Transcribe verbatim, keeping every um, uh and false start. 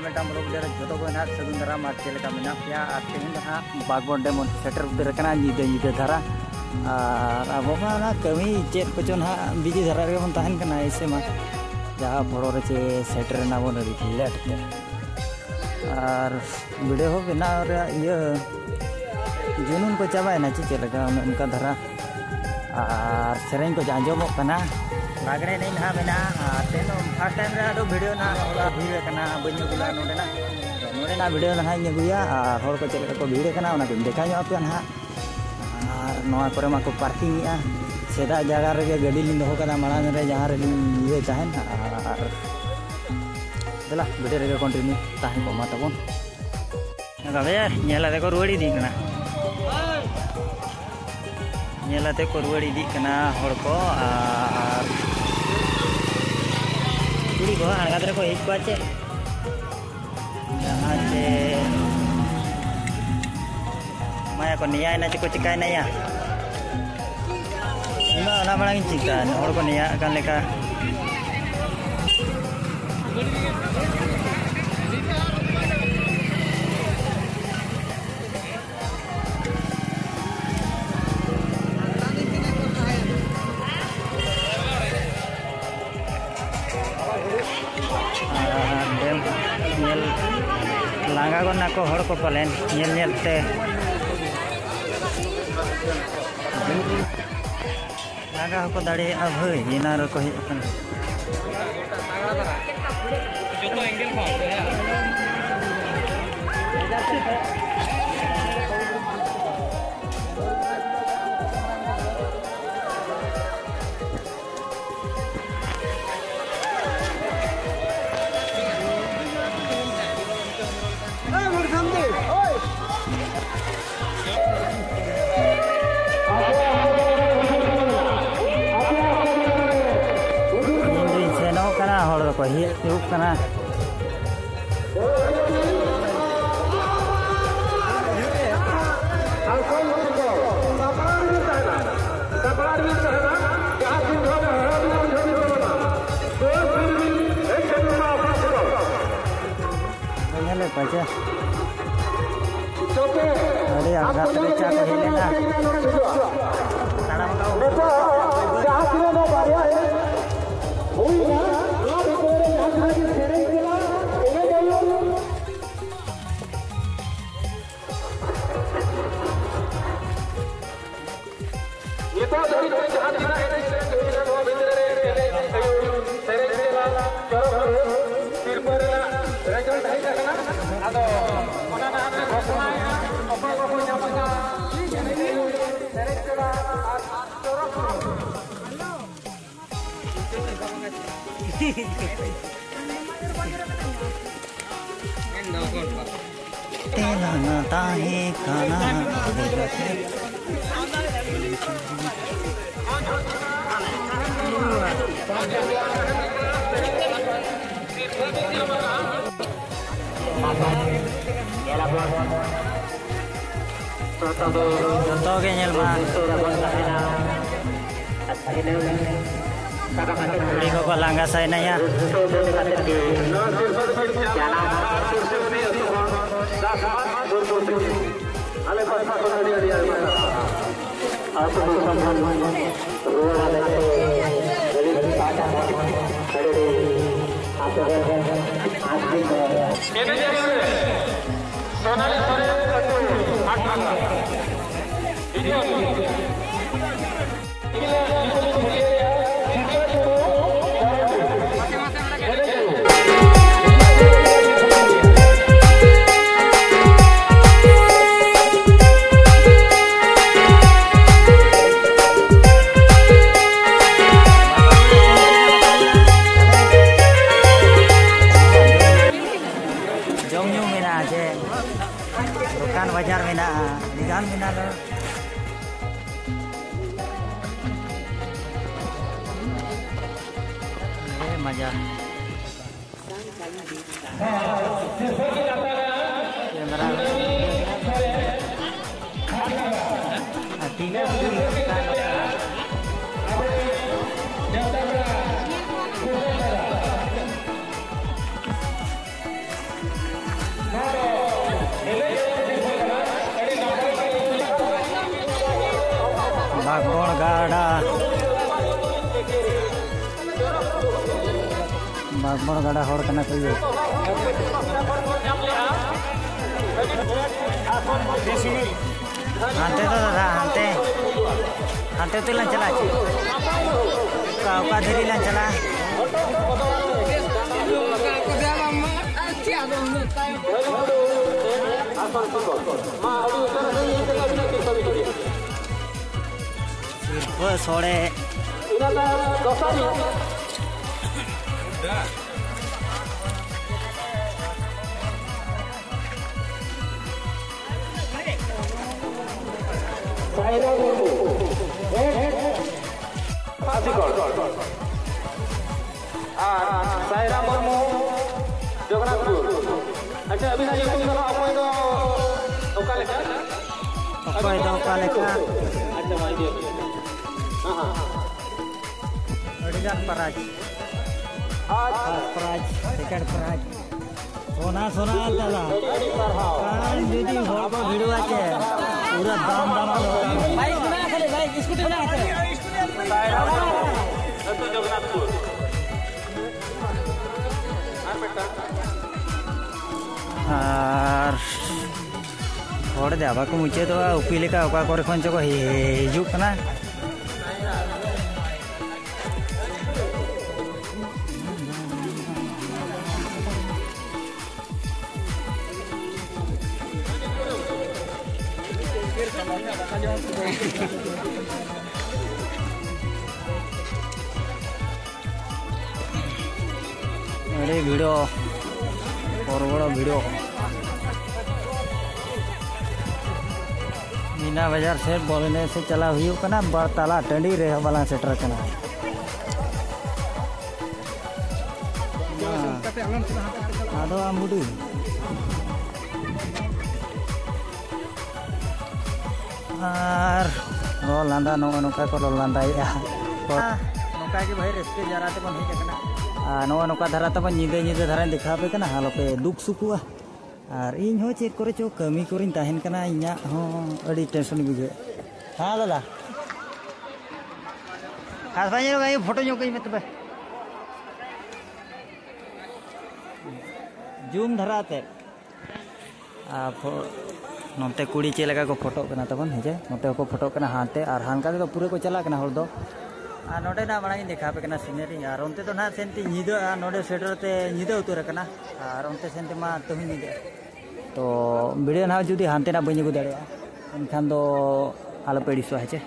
ᱢᱤᱫᱴᱟᱝ ᱵᱞᱚᱜ ᱨᱮ ᱡᱚᱛᱚ ᱠᱚ ᱱᱟᱦᱟᱜ ᱥᱟᱹᱜᱩᱱ ᱫᱟᱨᱟᱢ ᱟᱨ ᱪᱮᱫ ᱞᱮᱠᱟ ᱢᱮᱱᱟᱜ ᱯᱮᱭᱟ? ᱟᱨ ᱛᱮᱦᱮᱧ ᱫᱚ ᱱᱟᱦᱟᱜ ᱵᱟᱜᱽᱵᱚᱱ ᱰᱮᱢ ᱵᱚᱱ ᱥᱮᱴᱮᱨ ᱩᱛᱟᱹᱨ ᱟᱠᱟᱱᱟ ᱧᱤᱫᱟᱹ, ᱧᱤᱫᱟᱹ ᱫᱷᱟᱨᱟ᱾ ᱟᱨ ᱟᱵᱚ ᱢᱟ ᱚᱱᱟ ᱠᱟᱹᱢᱤ ᱪᱮᱫ ᱠᱚᱪᱚ ᱱᱟᱦᱟᱜ ᱵᱤᱡᱤ ᱫᱷᱟᱨᱟ ᱨᱮᱜᱮ ᱵᱚᱱ ᱛᱟᱦᱮᱱ ᱠᱟᱱᱟ, ᱮᱭᱥᱮ ᱢᱟ ᱡᱟᱦᱟᱸ ᱯᱚᱨᱚ ᱨᱮ ᱪᱮ ᱥᱮᱴᱮᱨ ᱮᱱᱟ ᱵᱚᱱ ᱟᱹᱰᱤ ᱞᱮᱴ ᱛᱮ᱾ ᱟᱨ ᱵᱷᱤᱰᱤᱭᱳ ᱦᱚᱸ ᱵᱮᱱᱟᱣ ᱨᱮᱭᱟᱜ ᱤᱭᱟᱹ ᱡᱩᱱᱩᱱ ᱠᱚ ᱪᱟᱵᱟᱭᱮᱱᱟ ᱪᱮ ᱪᱮᱫ ᱞᱮᱠᱟ, ᱚᱱᱮ ᱚᱱᱠᱟ ᱫᱷᱟᱨᱟ᱾ ᱟᱨ ᱥᱮᱨᱮᱧ ᱠᱚ ᱟᱸᱡᱚᱢᱚᱜ ᱠᱟᱱᱟ᱾ ᱞᱟᱜᱽᱲᱮ ᱮᱱᱮᱡ ᱱᱟᱦᱟᱜ ᱢᱮᱱᱟᱜᱼᱟ᱾ ᱟᱨ ᱛᱮᱦᱮᱧ ᱫᱚ ᱯᱷᱟᱥᱴ ᱴᱟᱭᱤᱢ ᱨᱮ ᱟᱫᱚ ᱵᱷᱤᱰᱤᱭᱳ ᱱᱟᱦᱟᱜ ᱵᱷᱤᱲ ᱟᱠᱟᱱᱟ, ᱵᱟᱹᱧ ᱟᱹᱜᱩ ᱞᱮᱫᱼᱟ ᱱᱚᱸᱰᱮᱱᱟᱜ᱾ ᱱᱚᱸᱰᱮᱱᱟᱜ ᱵᱷᱤᱰᱤᱭᱳ ᱫᱚ ᱱᱟᱦᱟᱜ ᱤᱧ ᱟᱹᱜᱩᱭᱟ ᱟᱨ ᱦᱚᱲ ᱠᱚ ᱪᱮᱫ ᱞᱮᱠᱟ ᱠᱚ ᱵᱷᱤᱲ ᱟᱠᱟᱱᱟ ᱚᱱᱟ ᱠᱚᱧ ᱫᱮᱠᱷᱟᱣ ᱧᱚᱜ ᱟᱯᱮᱭᱟ ᱱᱟᱦᱟᱜ᱾ ᱟᱨ ᱱᱚᱣᱟ ᱠᱚᱨᱮ ᱢᱟᱠᱚ ᱯᱟᱨᱠᱤᱝ ᱮᱫᱼᱟ᱾ ᱥᱮᱫᱟᱭ ᱡᱟᱭᱜᱟ ᱨᱮᱜᱮ ᱜᱟᱹᱰᱤ ᱞᱤᱧ ᱫᱚᱦᱚ ᱠᱟᱫᱟ ᱢᱟᱲᱟᱝ ᱨᱮ, ᱡᱟᱦᱟᱸ ᱨᱮᱞᱤᱧ ᱤᱭᱟᱹ ᱛᱟᱦᱮᱱ᱾ ᱟᱨ ᱫᱮᱞᱟ, ᱵᱷᱤᱰᱤᱭᱳ ᱨᱮᱜᱮ ᱠᱚᱱᱴᱤᱱᱤᱭᱩ ᱛᱟᱦᱮᱸ ᱠᱚᱜ ᱢᱟ ᱛᱟᱵᱚᱱ᱾ ᱜᱟᱵᱮ, ᱧᱮᱞ ᱟᱛᱮ ᱠᱚ ᱨᱩᱣᱟᱹᱲ ᱤᱫᱤᱜ ᱠᱟᱱᱟ᱾ ᱧᱮᱞ ᱟᱛᱮ ᱠᱚ ᱨᱩᱣᱟᱹᱲ ᱤᱫᱤᱜ ᱠᱟᱱᱟ ᱦᱚᱲ ᱠᱚ᱾ ᱟᱨ ᱠᱩᱲᱤ ᱠᱚ ᱟᱬᱜᱟᱛ ᱨᱮᱠᱚ ᱦᱮᱡ ᱠᱚᱜᱼᱟ ᱪᱮ? ᱡᱟᱦᱟᱸ ᱪᱮ ᱢᱟᱭᱟ ᱠᱚ ᱱᱮᱭᱟᱭᱮᱱᱟ ᱪᱮ ᱠᱚ ᱪᱤᱠᱟᱭᱮᱱᱟ ᱭᱟ? ᱤᱧ ᱢᱟ ᱚᱱᱟ ᱢᱟᱲᱟᱝ ᱤᱧ ᱪᱤᱱᱛᱟᱹ, ᱦᱚᱲ ᱠᱚ ᱱᱮᱭᱟᱜ ᱠᱟᱱ ᱞᱮᱠᱟ᱾ ᱟᱨ ᱰᱮᱢ ᱧᱮᱞ ᱞᱟᱸᱜᱟ ᱜᱚᱫ ᱱᱟᱠᱚ ᱦᱚᱲ ᱠᱚ ᱯᱟᱞᱮᱱ ᱧᱮᱞ ᱧᱮᱞ ᱛᱮ᱾ ᱞᱟᱸᱜᱟ ᱦᱚᱸᱠᱚ ᱫᱟᱲᱮᱭᱟᱜᱼᱟ ᱵᱷᱟᱹᱭ, ᱮᱱᱟᱝ ᱨᱮᱠᱚ ᱦᱮᱡ ᱟᱠᱟᱱᱟ᱾ ᱤᱧ ᱫᱩᱧ ᱥᱮᱱᱚᱜ ᱠᱟᱱᱟ, ᱦᱚᱲ ᱫᱚᱠᱚ ᱦᱮᱡ ᱦᱤᱡᱩᱜ ᱠᱟᱱᱟ᱾ ᱥᱟᱯᱲᱟᱣ ᱨᱮᱵᱤᱱ ᱛᱟᱦᱮᱱᱟ, ᱥᱟᱯᱲᱟᱣ ᱨᱮᱵᱤᱱ ᱛᱟᱦᱮᱱᱟ, ᱡᱟᱦᱟᱸ ᱛᱤᱱ ᱡᱷᱚᱨ ᱦᱚᱲ ᱵᱤᱱ ᱵᱩᱡᱷᱟᱹᱣ ᱵᱤᱱ ᱛᱟᱵᱚᱱᱟ, ᱫᱚᱥ ᱫᱤᱱ ᱨᱮᱵᱤᱱ ᱦᱮᱡ ᱥᱮᱴᱮᱨᱚᱜᱼᱟ ᱚᱠᱟ ᱥᱮᱫ ᱦᱚᱸ᱾ ᱟᱪᱪᱷᱟ᱾ ᱟᱹᱰᱤ ᱟᱬᱜᱟᱛ ᱨᱮ ᱪᱟ ᱠᱚ ᱦᱮᱡ ᱞᱮᱱᱟ᱾ ᱛᱟᱲᱟᱢ ᱫᱚ ᱱᱤᱛᱚᱜ ᱡᱟᱦᱟᱸ ᱛᱤᱱᱟᱹᱜ ᱱᱚᱣᱟ ᱵᱟᱨᱭᱟ ᱮᱱᱮᱡ ᱦᱩᱭᱱᱟ, ᱱᱚᱣᱟ ᱵᱷᱤᱛᱨᱤ ᱨᱮ ᱡᱟᱦᱟᱸ ᱛᱤᱱᱟᱹᱜ ᱜᱮ ᱥᱮᱨᱮᱧ ᱠᱟᱱᱟ, ᱮᱱᱮᱡ ᱟᱹᱭᱩᱨ᱾ ᱱᱤᱛᱚᱜ ᱫᱷᱟᱹᱵᱤᱡ ᱛᱮ ᱡᱟᱦᱟᱸ ᱛᱤᱱᱟᱹᱜ ᱮᱱᱮᱡ ᱥᱮᱨᱮᱧ ᱦᱩᱭ ᱮᱱᱟ, ᱱᱚᱣᱟ ᱵᱷᱤᱛᱨᱤ ᱨᱮ ᱮᱱᱮᱡ ᱟᱹᱭᱩᱨ, ᱥᱮᱨᱮᱧ ᱛᱮᱞᱟ, ᱪᱚᱨᱚᱠ ᱨᱩ, ᱥᱤᱨᱯᱟᱹ ᱨᱮᱱᱟᱜ result ᱦᱮᱡ ᱟᱠᱟᱱᱟ᱾ ᱟᱫᱚ ᱚᱱᱟ ᱱᱟᱦᱟᱜ ᱞᱮ ᱜᱷᱳᱥᱚᱱᱟᱭᱮᱫᱼᱟ, ᱚᱠᱚᱭ ᱠᱚᱠᱚ ᱧᱟᱢ ᱟᱠᱟᱫᱼᱟ ᱮᱱᱮᱡ ᱟᱹᱭᱩᱨ, ᱥᱮᱨᱮᱧ ᱛᱮᱞᱟ ᱟᱨ ᱪᱚᱨᱚᱠ ᱨᱩ᱾ ᱛᱮᱞᱟᱝ ᱛᱟᱦᱮᱸ ᱠᱟᱱᱟ᱾ ᱡᱚᱛᱚ ᱜᱮ ᱧᱮᱞ ᱢᱟ᱾ ᱠᱩᱲᱤ ᱠᱚᱠᱚ ᱞᱟᱸᱜᱟ ᱥᱟᱭᱱᱟᱭᱟ᱾ ᱟᱞᱮ ᱯᱟᱥᱴᱟ ᱠᱷᱚᱱ ᱟᱹᱰᱤ ᱟᱹᱰᱤ ᱟᱭᱢᱟ ᱥᱟᱨᱦᱟᱣ᱾ ᱟᱹᱛᱩ ᱫᱤᱥᱚᱢ ᱵᱚᱱ ᱨᱩᱣᱟᱹᱲᱟ ᱢᱮᱱᱛᱮ ᱟᱹᱞᱤᱧ ᱯᱟᱦᱴᱟ ᱠᱷᱚᱱ ᱟᱹᱰᱤ ᱟᱹᱰᱤ ᱟᱹᱛᱩ ᱨᱮᱱ ᱟᱹᱛᱩ ᱨᱮᱱ ᱮᱱᱮᱡ ᱟᱹᱨᱤ ᱨᱮ ᱥᱳᱱᱟᱞᱤ ᱥᱚᱨᱮᱱ ᱟᱹᱛᱩ ᱦᱟᱴ ᱱᱟᱜᱟᱨ᱾ ᱦᱤᱡᱩᱜ ᱟᱹᱛᱩ᱾ ᱡᱚᱢ ᱧᱩ ᱢᱮᱱᱟᱜᱼᱟ ᱪᱮ? ᱫᱚᱠᱟᱱ ᱵᱟᱡᱟᱨ ᱢᱮᱱᱟᱜᱼᱟ, ᱟᱹᱰᱤ ᱜᱟᱱ ᱢᱮᱱᱟᱜᱼᱟ᱾ ᱮ ᱢᱟᱡᱟ᱾ ᱥᱮᱸᱫᱽᱨᱟ᱾ ᱟᱨ ᱛᱤᱱᱟᱹᱜ ᱦᱩᱰᱤᱧ ᱫᱚᱠᱟᱱ ᱠᱟᱱᱟ᱾ ᱵᱚᱲ ᱜᱟᱰᱟ ᱦᱚᱲ ᱠᱟᱱᱟ ᱠᱚ ᱤᱭᱟᱹ᱾ ᱦᱟᱱᱛᱮ ᱫᱚ ᱫᱟᱫᱟ, ᱦᱟᱱᱛᱮ, ᱦᱟᱱᱛᱮ ᱛᱮᱞᱟᱝ ᱪᱟᱞᱟᱜᱼᱟ᱾ ᱪᱮᱫ? ᱚᱠᱟ, ᱚᱠᱟ ᱫᱷᱤᱨᱤ ᱞᱟᱝ ᱪᱟᱞᱟᱜᱼᱟ? ᱥᱤᱨᱯᱟᱹ ᱥᱚᱲᱮ᱾ ᱥᱟᱭᱨᱟ ᱢᱩᱨᱢᱩ, ᱦᱮᱰ ᱟᱥᱤᱠᱚᱲ᱾ ᱟᱨ ᱥᱟᱭᱨᱟ ᱢᱩᱨᱢᱩ, ᱡᱚᱜᱚᱱᱱᱟᱛᱷᱯᱩᱨ᱾ ᱟᱪᱪᱷᱟ, ᱟᱹᱵᱤᱱᱟᱜ ᱧᱩᱛᱩᱢ ᱫᱚ ᱱᱟᱦᱟᱜ ᱚᱠᱚᱭ ᱫᱚ ᱚᱠᱟ ᱞᱮᱠᱟ? ᱚᱠᱚᱭ ᱫᱚ ᱚᱠᱟ ᱞᱮᱠᱟ? ᱟᱪᱪᱷᱟ, ᱢᱟ ᱤᱫᱤ ᱭᱟᱹᱵᱤᱱ᱾ ᱦᱮᱸ, ᱦᱮᱸ᱾ ᱟᱹᱰᱤᱜᱟᱱ ᱯᱨᱟᱭᱤᱡᱽ᱾ ᱟᱪᱪᱷᱟ᱾ First prize, second prize. ᱥᱳᱱᱟ, ᱥᱳᱱᱟ ᱫᱟᱫᱟ᱾ ᱟᱹᱰᱤ ᱥᱟᱨᱦᱟᱣ᱾ ᱠᱟᱨᱚᱱ ᱡᱩᱫᱤ ᱦᱚᱲ ᱠᱚ ᱵᱷᱤᱲᱚᱜᱼᱟ ᱪᱮ, ᱯᱩᱨᱟᱹ ᱫᱟᱢ ᱫᱟᱢ ᱠᱚ ᱫᱚᱦᱚ ᱠᱟᱜᱼᱟ᱾ ᱵᱟᱭᱤᱠ ᱢᱮᱱᱟᱜᱼᱟ ᱠᱷᱟᱹᱞᱤ, ᱵᱟᱭᱤᱠ, ᱥᱠᱩᱴᱤ ᱢᱮᱱᱟᱜᱼᱟ ᱠᱷᱟᱹᱞᱤ᱾ ᱟᱹᱛᱩ ᱡᱚᱜᱚᱱᱱᱟᱛᱷᱯᱩᱨ᱾ ᱟᱨ ᱢᱤᱫᱴᱟᱝ᱾ ᱟᱨ ᱦᱚᱲ ᱡᱟᱵᱟ ᱠᱚ ᱢᱩᱪᱟᱹᱫᱚᱜᱼᱟ, ᱩᱯᱤ ᱞᱮᱠᱟ ᱚᱠᱟ ᱠᱚᱨᱮ ᱠᱷᱚᱱ ᱪᱚᱠᱚ ᱦᱤᱡᱩᱜ ᱠᱟᱱᱟ᱾ ᱟᱹᱰᱤ ᱵᱷᱤᱲᱚ, ᱯᱚᱨᱵᱚᱲ ᱵᱷᱤᱲᱚ᱾ ᱢᱤᱱᱟ ᱵᱟᱡᱟᱨ ᱥᱮᱫ ᱵᱚᱞ ᱮᱱᱮᱡ ᱥᱮᱫ ᱪᱟᱞᱟᱣ ᱦᱩᱭᱩᱜ ᱠᱟᱱᱟ, ᱵᱟᱨ ᱛᱟᱞᱟ ᱴᱟᱺᱰᱤ ᱨᱮ ᱵᱟᱞᱟᱝ ᱥᱮᱴᱮᱨ ᱠᱟᱱᱟ᱾ ᱟᱫᱚ ᱟᱢ ᱵᱩᱰᱤ᱾ ᱟᱨ ᱨᱚᱲ ᱞᱟᱸᱫᱟ, ᱱᱚᱜᱼᱚ ᱱᱚᱝᱠᱟ ᱠᱚ ᱨᱚᱲ ᱞᱟᱸᱫᱟᱭᱮᱫᱼᱟ᱾ ᱱᱚᱝᱠᱟ ᱜᱮ ᱵᱷᱟᱹᱭ, ᱨᱟᱹᱥᱠᱟᱹ ᱡᱟᱨᱟ ᱛᱮᱵᱚᱱ ᱦᱮᱡ ᱟᱠᱟᱱᱟ᱾ ᱟᱨ ᱱᱚᱜᱼᱚ ᱱᱚᱝᱠᱟ ᱫᱷᱟᱨᱟ ᱛᱮᱵᱚᱱ ᱧᱤᱫᱟᱹ, ᱧᱤᱫᱟᱹ ᱫᱷᱟᱨᱟᱧ ᱫᱮᱠᱷᱟᱣ ᱟᱯᱮ ᱠᱟᱱᱟ, ᱟᱞᱚᱯᱮ ᱫᱩᱠ ᱥᱩᱠᱩᱜᱼᱟ᱾ ᱟᱨ ᱤᱧ ᱦᱚᱸ ᱪᱮᱫ ᱠᱚᱨᱮ ᱪᱚ ᱠᱟᱹᱢᱤ ᱠᱚᱨᱮᱧ ᱛᱟᱦᱮᱱ ᱠᱟᱱᱟ, ᱤᱧᱟᱹᱜ ᱦᱚᱸ ᱟᱹᱰᱤ ᱴᱮᱱᱥᱚᱱ ᱵᱩᱡᱷᱟᱹᱜᱼᱟ᱾ ᱦᱮᱸ ᱫᱟᱫᱟ, ᱟᱨ ᱵᱟᱝ ᱧᱮᱞᱚᱜ ᱠᱟᱱᱟ, ᱯᱷᱳᱴᱳ ᱧᱚᱜ ᱠᱟᱹᱧ ᱢᱮ ᱛᱚᱵᱮ᱾ ᱡᱩᱢ ᱫᱷᱟᱨᱟ ᱟᱛᱮᱫ᱾ ᱟᱨ ᱯᱷᱳ- ᱱᱚᱛᱮ ᱠᱩᱲᱤ ᱪᱮᱫ ᱞᱮᱠᱟ ᱠᱚ ᱯᱷᱳᱴᱳᱜ ᱠᱟᱱᱟ ᱛᱟᱵᱚᱱ, ᱦᱮᱸ ᱪᱮ? ᱱᱚᱛᱮ ᱦᱚᱸᱠᱚ ᱯᱷᱳᱴᱳᱜ ᱠᱟᱱᱟ ᱦᱟᱱᱛᱮ, ᱟᱨ ᱦᱟᱱᱠᱟ ᱛᱮᱫᱚ ᱯᱩᱨᱟᱹ ᱠᱚ ᱪᱟᱞᱟᱜ ᱠᱟᱱᱟ ᱦᱚᱲ ᱫᱚ᱾ ᱟᱨ ᱱᱚᱸᱰᱮᱱᱟᱜ ᱢᱟᱲᱟᱝ ᱤᱧ ᱫᱮᱠᱷᱟᱣ ᱟᱯᱮ ᱠᱟᱱᱟ ᱥᱤᱱᱟᱨᱤ, ᱟᱨ ᱚᱱᱛᱮ ᱫᱚ ᱱᱟᱦᱟᱜ ᱥᱮᱱᱛᱮ ᱧᱤᱫᱟᱹᱜᱼᱟ, ᱱᱚᱸᱰᱮ ᱥᱮᱴᱮᱨ ᱛᱮ ᱧᱤᱫᱟᱹ ᱩᱛᱟᱹᱨ ᱟᱠᱟᱱᱟ, ᱟᱨ ᱚᱱᱛᱮ ᱥᱮᱱ ᱛᱮᱢᱟ ᱛᱮᱦᱚᱸ ᱧᱤᱫᱟᱹᱜᱼᱟ᱾ ᱛᱚ ᱵᱷᱤᱰᱤᱭᱳ ᱱᱟᱦᱟᱜ ᱡᱩᱫᱤ ᱦᱟᱱᱛᱮᱱᱟᱜ ᱵᱟᱹᱧ ᱟᱹᱜᱩ ᱫᱟᱲᱮᱭᱟᱜᱼᱟ, ᱮᱱᱠᱷᱟᱱ ᱫᱚ ᱟᱞᱚᱯᱮ ᱟᱹᱲᱤᱥᱚᱜᱼᱟ, ᱦᱮᱸ ᱪᱮ?